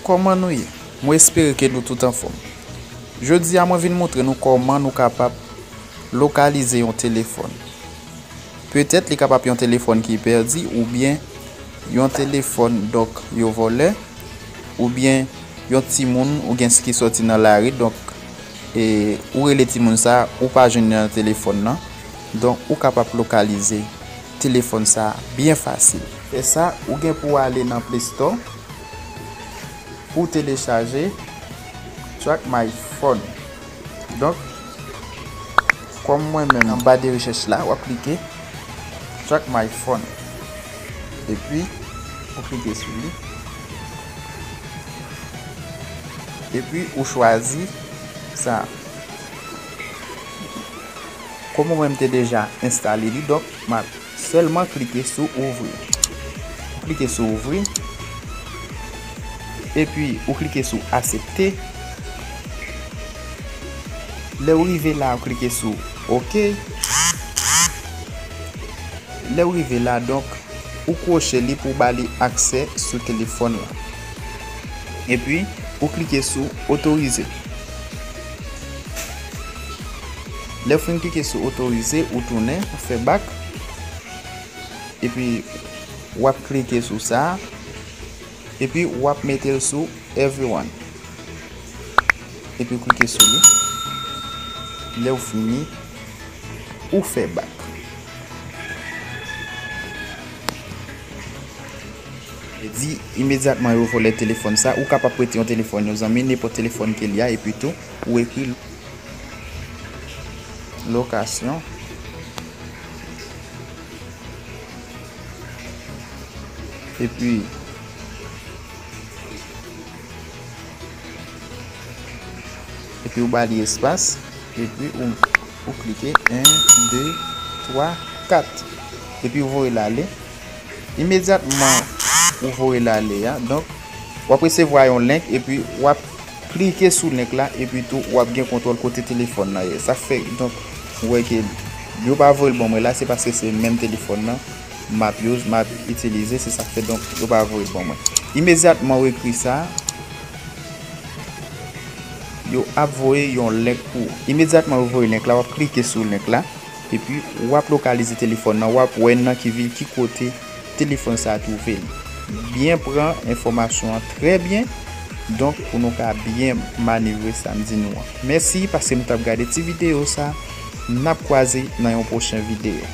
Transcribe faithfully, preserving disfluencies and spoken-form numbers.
Kòman nou ye? Mwen espere ke nou tout anfòm. Jodi a, mwen vin montre nou kòman nou kapab lokalize yon telefòn. Petèt li kapab yon telefòn ki pèdi, oubyen yon telefòn, donk, yo vòlè, oubyen yon timoun ou gen ki sòti nan lari, donk, e, ou rele timoun sa, ou pa jwenn li nan telefòn nan. Donk, ou kapab lokalize telefòn sa byen fasil. Fè sa, ou gen pou w ale nan Play Store pou w telechaje Track My Phone. Donk, kòm mwen menm, anba de rechèch la, w ap klike Track My Phone. Epi, ou klike sou li. Epi, ou chwazi sa. Kòm mwen menm te deja enstale li, donk, m ap sèlman klike sou ouvri. Ou klike sou ouvri. Epi, ou klike sou aksepte. Lè w rive la, ou klike sou oke. Lè w rive la, donk, ou kwoche li pou w ba li aksè sou telefòn la. Epi, ou klike sou otorize. Lè w fin klike sou otorize, ou tounen, ou fè bak. Epi, w ap klike sou sa. Epi, w ap mete l sou everyone. Epi, w klike sou li. Lè w fini, ou fè bak. Di imedyatman yo vòlè telefòn sa, ou kapab prete yon telefòn yon zanmi, nenpòt telefòn ke li a, epi tou, ou ekri lokasyon. Epi, epi ou ba li espas, epi ou, ou klike en, de, twa, kat. Epi ou voye l ale. Imedyatman ou voye l ale a, donk, w ap resevwa yon link, epi w ap klike sou link la, epi tou w ap gen kontwòl kote telefòn nan ye. Sa k fè, donk, ou wè ke yo pa voye l ban mwen la, se paske se menm telefòn nan m ap use, m ap itilize, se sa k fè, donk, yo pa voye l ban mwen. Imedyatman ou ekri sa, yo ap voye yon link pou ou. Imedyatman yo voye link la, w ap klike sou link la, epi w ap lokalize telefòn nan, w ap wè nan ki vil, ki kote telefòn sa a twouve l. Byen pran enfòmasyon an trè byen, donk, pou nou ka byen manevre sa m di nou an. Mèsi, paske nou t ap gade ti videyo sa. N ap kwaze nan yon pwochen videyo.